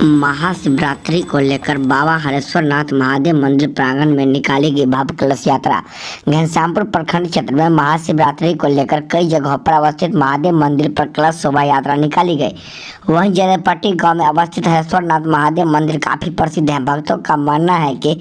महाशिवरात्रि को लेकर बाबा हरेश्वर नाथ महादेव मंदिर प्रांगण में निकाली गई भव्य कलश यात्रा। घनश्यामपुर प्रखंड क्षेत्र में महाशिवरात्रि को लेकर कई जगहों पर अवस्थित महादेव मंदिर पर कलश शोभा यात्रा निकाली गई। वहीं जयदेवपट्टी गांव में अवस्थित हरेश्वर नाथ महादेव मंदिर काफी प्रसिद्ध है। भक्तों का मानना है कि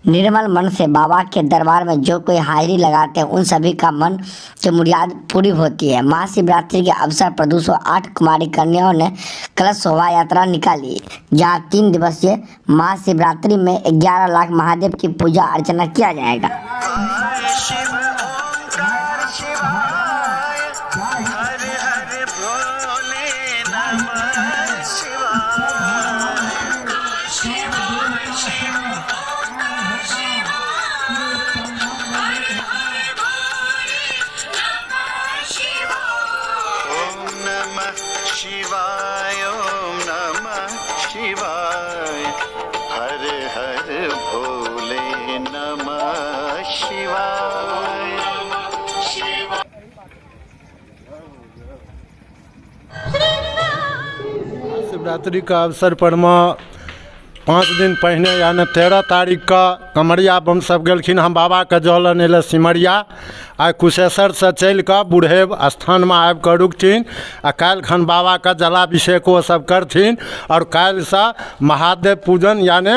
निर्मल मन से बाबा के दरबार में जो कोई हाजिरी लगाते हैं उन सभी का मन की मुराद पूरी होती है। महाशिवरात्रि के अवसर पर 208 कुमारी कन्याओं ने कलश शोभा यात्रा निकाली, जहां 3 दिवसीय महाशिवरात्रि में 11 लाख महादेव की पूजा अर्चना किया जाएगा। शिव ओंकार शिवाय, हर हर भोले नमः शिवाय। शिव शिव ओंकार शिवाय, हर हर भोले नमः शिवाय। ओम नमः शिवाय, ओम नमः शिवाय, हर हर भोले नमः शिवाय। शिवरात्रि का अवसर पर में 5 दिन पहिने यानी 13 तारीख का कमरिया बम सब गेलखिन हम बाबाके जल अनै लए सिमरिया। आइ कुशेश्वरसँ चलि कऽ बुढ़ेब स्थानमे आबि कऽ रुकथिन आ काल्हि खन बाबाके जलाभिषेक ओ सब करथिन आओर काल्हिसँ महादेव पूजन यानि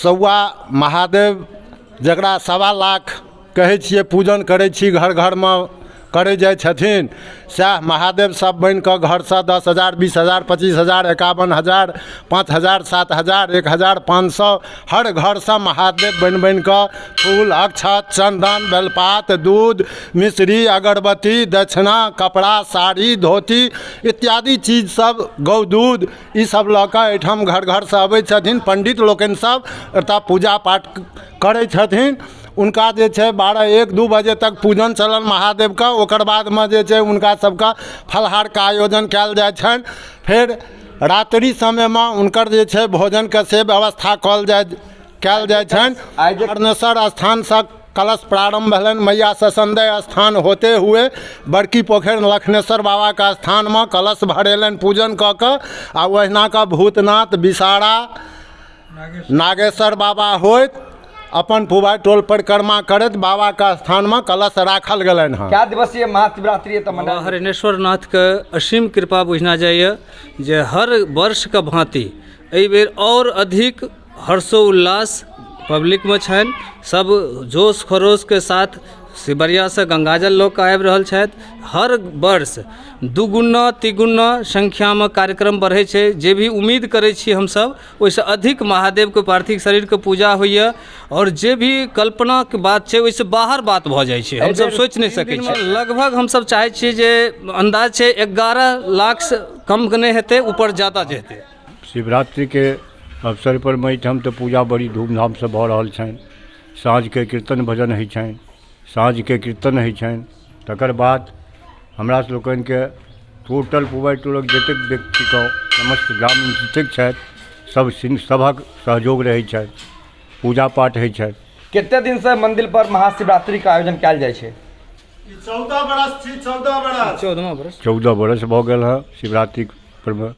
सौआ महादेव जकरा 1.25 लाख कहै छियै पूजन करै छी, घर घरमे करै जाइ छथिन, सएह महादेव सब बनि कऽ घरसँ 10,000 20,000 25,000 51,000 5,000 7,000 1,500 हर घरसँ महादेव बनि बनि कऽ फूल अक्षत चन्दन बेलपात दूध मिश्री अगरबत्ती दक्षिणा कपड़ा साड़ी धोती इत्यादि चीज सब गौ दूध ई सब लऽ कऽ एहिठाम घर घरसँ अबै छथिन। पंडित लोकनि सब एतऽ पूजा पाठ करै छथिन। उनका जे छै 12 1 2 बजे तक पूजन चलल महादेवके, ओकर बादमे जे छै हुनका सबके फलाहारके आयोजन कयल जाइ छनि। फेर रात्रि समयमे हुनकर जे छै भोजनके से व्यवस्था कयल जाइ छनि। हरनेश्वर स्थानसँ कलश प्रारम्भ भेलनि, मैया ससंदय स्थान होते हुए बड़की पोखरि लखनेश्वर बाबाके स्थानमे कलश भरेलनि पूजन कऽ कऽ आ ओहिना कऽ भूतनाथ विषारा नागेश्वर बाबा होइत अपन पुबाइ टोल परिक्रमा करैत बाबाके स्थानमे कलश राखल गेलनि हँ। क्या दिवसीय महाशिवरात्रि एतऽ मनायल? हरिणेश्वर नाथके असीम कृपा बुझना जाइए जे हर वर्षके भाँति एहिबेर आओर अधिक हर्षोल्लास पब्लिकमे छनि। सब जोश खरोशके साथ सिमरियासँ गङ्गाजल लऽ कऽ आबि रहल छथि। हर वर्ष दुगुना तिगुना संख्यामे कार्यक्रम बढ़ै छै। जे भी उम्मीद करै छी हमसब ओहिसँ अधिक महादेवके पार्थिव शरीरके पूजा होइए आओर जे भी कल्पनाके बात छै ओहिसँ बाहर बात भऽ जाइ छै, हमसब सोचि नहि सकै छी। लगभग हमसब चाहै छियै जे अन्दाज छै 11 लाखसँ कम नहि हेतै, ऊपर ज्यादा जेतै। शिवरात्रिके अवसर पर मे एहिठाम तऽ पूजा बड़ी धूमधामसँ भऽ रहल छनि। साँझके कीर्तन भजन होइ छनि, साँझके कीर्तन होइ छनि। तकर बाद हमरा लोकनिके टोटल पुबाइ टोलक जतेक व्यक्तिके समस्त ग्रामीण जतेक छथि सब सभक सहयोग रहै छनि, पूजा पाठ होइ छनि। कते दिनसँ मंदिर पर महाशिवरात्रि के आयोजन कयल जाइ छै? 14 बरस छी, 14 बरस। 14 बरस। 14 बरस भऽ गेल हँ शिवरात्रि पर्व।